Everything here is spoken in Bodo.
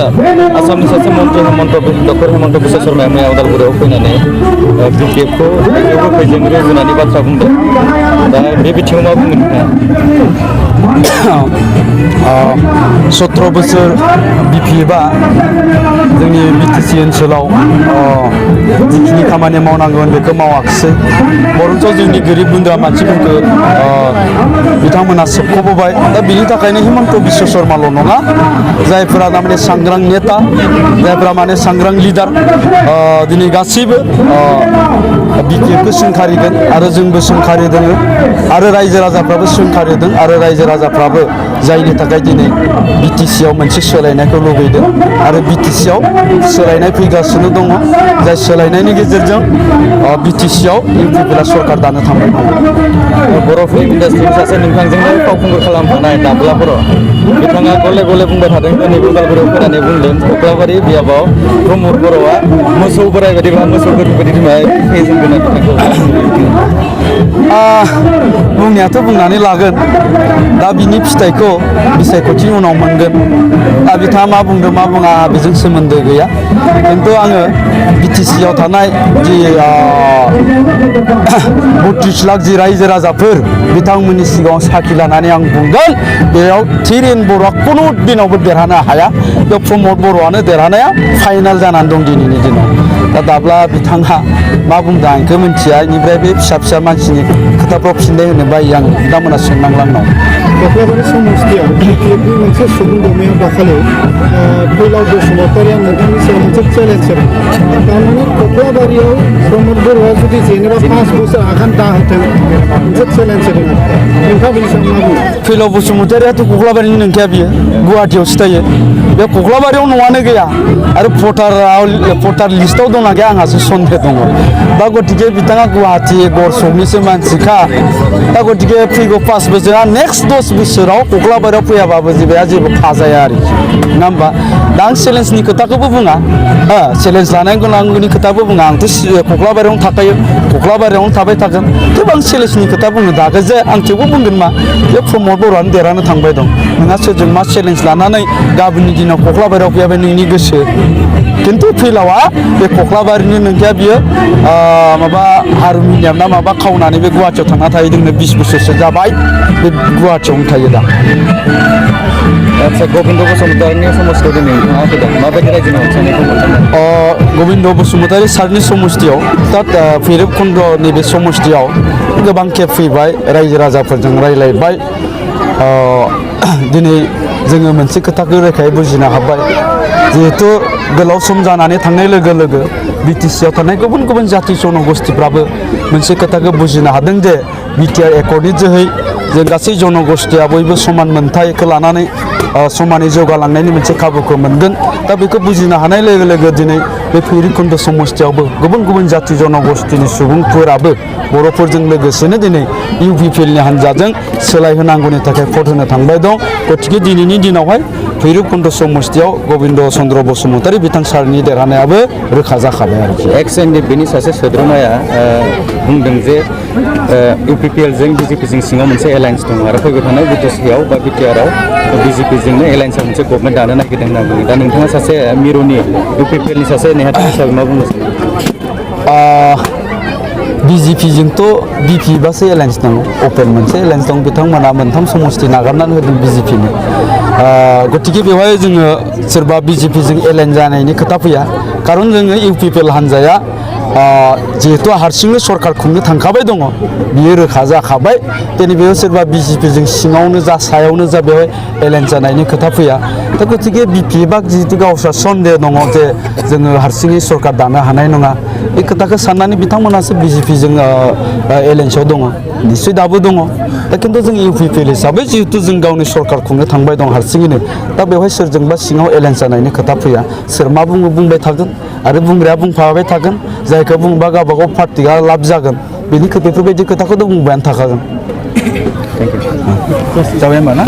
आदसा आसामनि सासे मन्त्रि डक्टर हेमन्त बिश्व शर्माया मैया उदालगुरियाव फैनानै बिपिएफखौ गोखैजों रुजुनानै बाथ्रा बुंदों दा बे बिथिङाव मा बुंगोन नोंथाङा 17 बोसोर बिपिएफआ जोंनि बिटिसि ओनसोलाव जिखिनि खामानि मावनांगोन बेखौ मावाखिसै बरन्थ' जोंनि गोरिब गुन्द्रा मानसिफोरखौ बिथांमोना सोबख'बोबाय दा बिनि थाखायनो हेमन्त बिश्व शर्माल' नङा जायफोरा माने सांग्रां नेता जायफोरा माने सांग्रां लिडार दिनै गासैबो बिपिएफखौ सोंखारिगोन आरो जोंबो सोंखारिदों आरो रायजो राजाफ्राबो सोंखारिदों आरो रायजो राजाफ्राबो जायनि थाखाय दिनै बिटिसिआव मोनसे सोलायनायखौ लुबैदों आरो बिटिसिआव सोलायनाय फैगासिनो दङ जाय सोलायनायनि गेजेरजों बिटिसिआव इउपिपिएलआ सरकार दानो थांबाय दङ बर' फिल्म इन्डास्ट्रिनि सासे नोंथांजोंनो फावखुंगुर खालामफानाय दाब्ला बर' बिथाङा गले गले बुंबाय थादों दिनै उदालगुरियाव फैनानै बुंदों कक्लाबारि बियाबाव प्रमद बर'आ मोसौ बोराय बायदि बा मोसौ गोथौ बायदि फेजेनगोन बुंनायाथ' बुंनानै लागोन दा बिनि फिथाइखौ बिसायख'थिनि उनाव मोनगोन दा बिथाङा मा बुंदों मा बुङा बेजों सोमोन्दो गैया खिन्थु आङो बिटिसिआव थानाय जि 32 लाख जि रायजो राजाफोर बिथांमोननि सिगाङाव साखि लानानै आं बुंगोन बेयाव धीरेन बर'आ खुनु दिनावबो देरहानो हाया बे प्रमद बर'आनो देरहानाया फाइनाल जानानै दं दिनैनि दिनाव दा दाब्ला बिथाङा मा बुंदों आं बेखौ मिन्थिया बेनिफ्राय बे फिसा फिसा मानसिनि खोथाफ्राव फिननाय होनो बायो आं बिथांमोना सोंनांलांनाव कक्लाबारि समस्थियाव बिपिएफनि मोनसे सुबुं दौमेयाव दाखालि फैलाव बसुमतारिया नोंथांनि सायाव मोनसे चेलेन्ज होदों थारमाने कक्लाबारियाव प्रमद बर'आ जुदि जेनेबा 5 बोसोर आगान दाहोथों मोनसे चेलेन्ज होदों नोंथाङा बेनि सायाव मा बुङो फैलाव बसुमतारियाथ' कक्लाबारिनि नंखाया बियो गुवाहाटियावसो थायो बे कक्लाबारियाव न'आनो गैया आरो भटार लिस्टआव दंना गैया आंहासो सन्देह दङ दा गतिके बिथाङा गुवाहाटि गरसकनिसो मानसिखा दा गतिके फैगौ 5 बोसोरा नेक्स्ट 10 बोसोराव कक्लाबारियाव फैयाबाबो जेबो फाजाया आरोखि नङा होमबा दा आं चेलेन्जनि खोथाखौबो बुङा चेलेन्ज लानांगौनि खोथाबो बुङा आंथ' कक्लाबारियावनो थाखायो कक्लाबारियावनो थाबाय थागोन थेवबो आं चेलेन्जनि खोथा बुंनो दागो जे आं थेवबो बुंगोन मा बे प्रमद बर'आनो देरहानो थांबाय दं नोंहा सोरजों मा चेलेन्ज लानानै गाबोननि दिनाव कक्लाबारियाव फैयाबा नोंनि गोसो खिन्थु फैलावा बे कक्लाबारिनि नोंखाया बियो माबा हारम'नियाम ना माबा खावनानै बे गुवाहाटियाव थांना थाहैदोंनो 20 बोसोरसो जाबाय बे गुवाहाटियावनो थायो दा आदसा गबिन्द बसुमतारिनि समस्थियाव दिनै नोंथाङा फैदों माबायदि रायजो नायखौ मोनदों गबिन्द बसुमतारि सारनि समस्थियाव दा भैरबकुन्द नैबे समस्थियाव गोबां खेब फैबाय रायजो राजाफोरजों रायलायबाय दिनै जोङो मोनसे खोथाखौ रोखायै बुजिनो हाबाय जिहेतु गोलाव सम जानानै थांनाय लोगो लोगो बिटिसिआव थानाय गुबुन गुबुन जाथि जनगोष्ठीफ्राबो मोनसे खोथाखौ बुजिनो हादों जे बिटिआर एकर्डनि जोहै जों गासै जनगोष्ठीया बयबो समान मोनथायखौ लानानै समानै जौगालांनायनि मोनसे खाबुखौ मोनगोन दा बेखौ बुजिनो हानाय लोगो लोगो दिनै बे भैरबकुन्द समस्थियावबो गुबुन गुबुन जाथि जनगोष्ठीनि सुबुंफोराबो बर'फोरजों लोगोसेनो दिनै इउपिपिएलनि हान्जाजों सोलायहोनांगौनि थाखाय भट होनो थांबाय दं गतिके दिनैनि दिनावहाय भैरबकुन्द समस्थियाव गबिन्द चन्द्र बसुमतारि बिथां सारनि देरहानायाबो रोखा जाखाबाय आरोखि एक्स एनडिपिनि सासे सोद्रोमाया बुंदों जे इउपिपिएलजों बिजेपिजों सिङाव मोनसे एलायन्स दं आरो फैबाय थानाय बिटिसिआव बा बिटिआरआव बिजेपिजोंनो एलायन्सआ मोनसे गभर्नमेन्ट दानो नागिरदों होनना बुङो दा नोंथाङा सासे मिरुनि इउपिपिएलनि सासे नेहाथारि हिसाबै मा बुंनो सानो बिजेपिजोंथ' बिपिएफआसो एलायन्स दङ अपेन मोनसे एलायन्स दं बिथांमोना मोनथाम समस्ति नागारनानै होदों बिजेपिनो गतिके बेवहाय जोङो सोरबा बिजेपिजों एलायन्स जानायनि खोथा फैया खारन जोङो इउपिपिएल हान्जाया जिहेतु हारसिंनो सरकार खुंनो थांखाबाय दङ बियो रोखा जाखाबाय दिनै बेयाव सोरबा बिजेपिजों सिङावनो जा सायावनो जा बेवहाय एलायन्स जानायनि खोथा फैया दा गतिके बिपिएफआ जिहेतु गावस्रा सन्देह दङ जे जोङो हारसिङै सरकार दानो हानाय नङा बे खोथाखौ साननानै बिथांमोनासो बिजेपिजों एलायन्सआव दङ निस्सय दाबो दङ दा खिन्थु जों इउपिपिएल हिसाबै जिहेतु जों गावनि सरकार खुंनो थांबाय दं हारसिङैनो दा बेवहाय सोरजोंबा सिङाव एलायन्स जानायनि खोथा फैया सोर मा बुङो बुंबाय थागोन आरो बुंग्राया बुंफाबाय थागोन जायखौ बुंबा गावबागाव पार्टिया लाब जागोन बेफोरबायदि खोथाखौथ' बुंबायानो थाखागोन जाबाय होमबा ना